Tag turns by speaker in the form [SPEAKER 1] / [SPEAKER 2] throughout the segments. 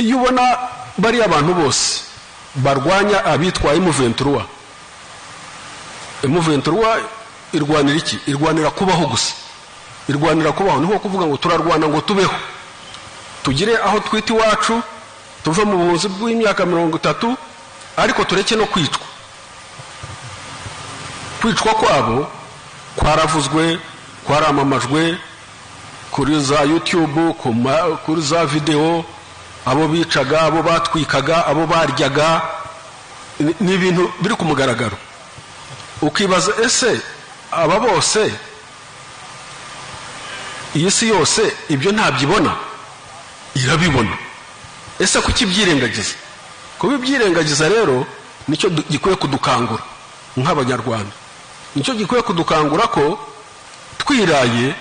[SPEAKER 1] Iyo ubona bariya abantu bose barwanya abitwa M23, M23 irwanira iki? Irwanira kubaho gusa, irwanira kubaho. Niho kuvuga ngo turarwana ngo tubeho, tugire aho twita iwacu, tuve mu buhunzi bw'imyaka 30, ariko tureke no kwicwa. Kwicwa kwabo kwaravuzwe, kwaramamajwe kuri za YouTube, kuri za videwo, abo bicaga, abo batwikaga, abo baryaga, ni ibintu biri ku mugaragaro. Ukibaza, ese aba bose, iyi si yose ibyo ntabyibona? Irabibona. Ese kuki ibyirengagiza? Kubibyirengagiza rero nicyo gikwiye kudukangura nk'Abanyarwanda, nicyo gikwiye kudukangura ko twiraye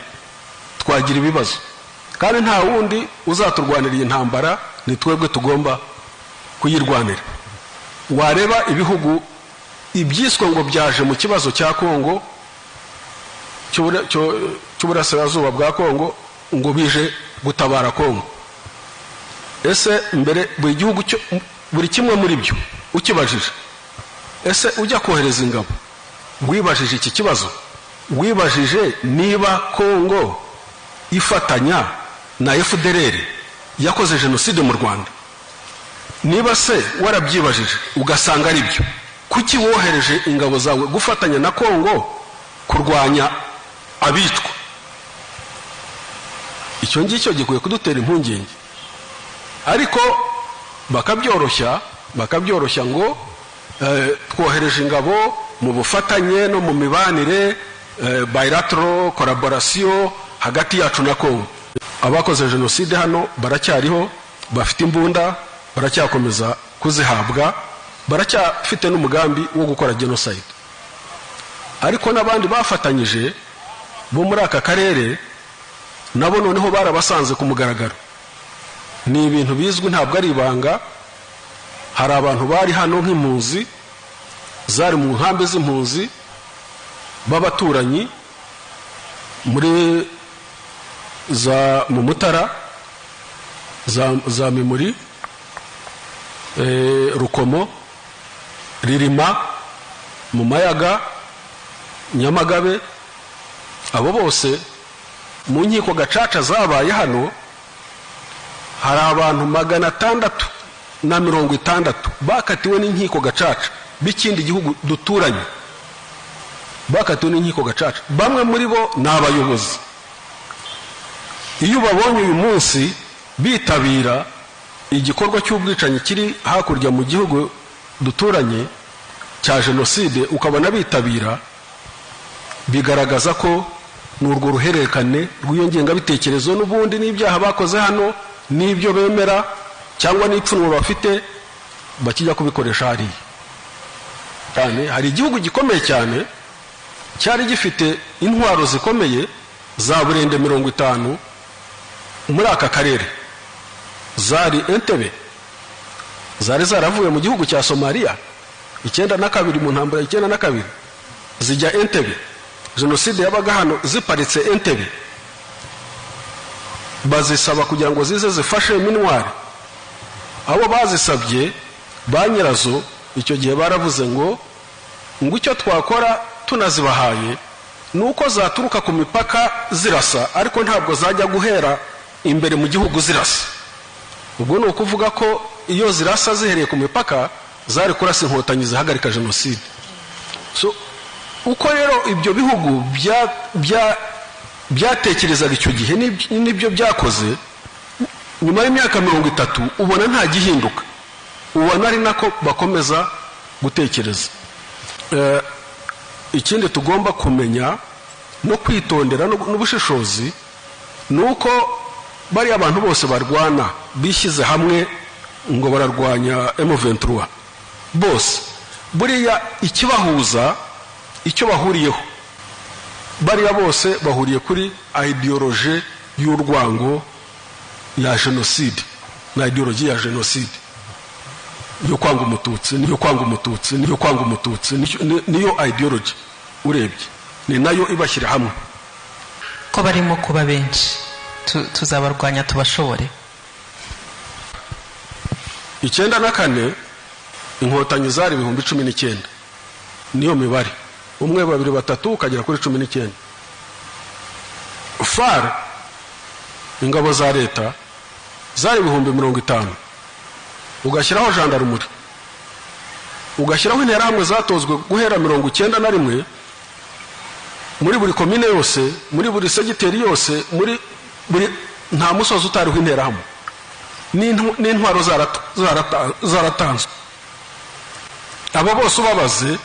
[SPEAKER 1] twagira ibibazo, kandi nta wundi uzaturwanira iyi ntambara, ni twebwe tugomba kuyirwanira. Wareba ibihugu ibyiswe ngo byaje mu kibazo cya Kongo, cy'uburasirazuba bwa Kongo, ngo bije gutabara Kongo. Ese mbere buri gihugu, buri kimwe muri byo ukibajije, ese ujya kohereza ingabo wibajije iki kibazo? Wibajije niba Kongo ifatanya na FDLR yakoze jenoside mu Rwanda? Niba se warabyibajije ugasanga ari byo, kuki wohereje ingabo zawe gufatanya na Kongo kurwanya abicwa? Icyo ngicyo gikwiye kudutera impungenge, ariko bakabyoroshya, bakabyoroshya ngo twohereje ingabo mu bufatanye no mu mibanire, bilateral collaboration hagati yacu na Kongo. Abakoze jenoside hano baracyariho, bafite imbunda, baracyakomeza kuzihabwa, baracyafite n'umugambi wo gukora genocide. Ariko n'abandi bafatanyije bo muri aka karere nabo noneho barabasanze ku mugaragaro. Ni ibintu bizwi, ntabwo ari ibanga. Hari abantu bari hano nk'impunzi, zari mu nkambi z'impunzi, b'abaturanyi muri za mu Mutara, za Mimuri, Rukomo, Ririma, mu Mayaga, Nyamagabe. Abo bose mu nkiko gacaca zabaye hano, hari abantu 660 bakatiwe n'inkiko gacaca b'ikindi gihugu duturanye, bakatiwe n'inkiko gacaca. Bamwe muri bo ni abayobozi. Iyo ubabonye uyu munsi bitabira igikorwa cy'ubwicanyi kiri hakurya mu gihugu duturanye cya jenoside, ukabona bitabira, bigaragaza ko ni urwo ruhererekane rw'iyo ngengabitekerezo n'ubundi, n'ibyaha bakoze hano, n'ibyo bemera cyangwa n'ipfunwe bafite bakijya kubikoresha hariya cyane. Hari igihugu gikomeye cyane cyari gifite intwaro zikomeye za burende 50 muri aka karere, zari Entebbe, zari zaravuye mu gihugu cya Somaliya 92, mu ntambara 92, zijya Entebbe. Jenoside yabaga hano ziparitse Entebbe, bazisaba kugira ngo zize zifashe MINUAR. Abo bazisabye, ba nyirazo icyo gihe, baravuze ngo icyo twakora tunazibahaye ni uko zaturuka ku mipaka zirasa, ariko ntabwo zajya guhera imbere mu gihugu zirasa. Ubwo ni ukuvuga ko iyo zirasa zihereye ku mipaka, zari kurasa Inkotanyi zihagarika jenoside. So uko rero ibyo bihugu byatekerezaga icyo gihe n'ibyo byakoze nyuma y'imyaka 30, ubona nta gihinduka, ubona ari nako bakomeza gutekereza. Ikindi tugomba kumenya no kwitondera n'ubushishozi ni uko bariya abantu bose barwana bishyize hamwe ngo bararwanya M23, bose buriya ikibahuza, icyo bahuriyeho, bariya bose bahuriye kuri idéologie y'urwango ya jenoside, na idéologie ya jenoside yo kwanga Umututsi, niyo kwanga Umututsi, niyo kwanga Umututsi, niyo idéologie urebye ni nayo ibashyira hamwe.
[SPEAKER 2] Ko barimo kuba benshi, tuzabarwanya tubashobore?
[SPEAKER 1] 94 Inkotanyi zari 19,000, niyo mibare, 1, 2, 3 ukagera kuri 19. FAR, ingabo za leta, zari 50,000, ugashyiraho jandarumuri, ugashyiraho interahamwe zatozwe guhera 91 muri buri komine yose, muri buri segiteri yose, muri buri, nta musozi utariho interahamwe, n'intwaro zaratanzwe. Abo bose ubabaze,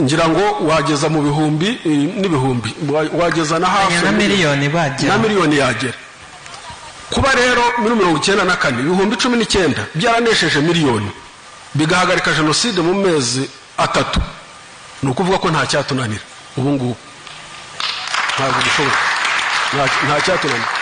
[SPEAKER 1] ngira ngo wageza mu bihumbi n'ibihumbi, wageza na hafi
[SPEAKER 2] na miliyoni bagera.
[SPEAKER 1] Na miliyoni yagera. Kuba rero muri 94 19,000 byaranesheje miliyoni, bigahagarika jenoside mu mezi 3, ni ukuvuga ko nta cyatunanira ubu ngubu. Ntabwo bishoboka, nta cyatunanira.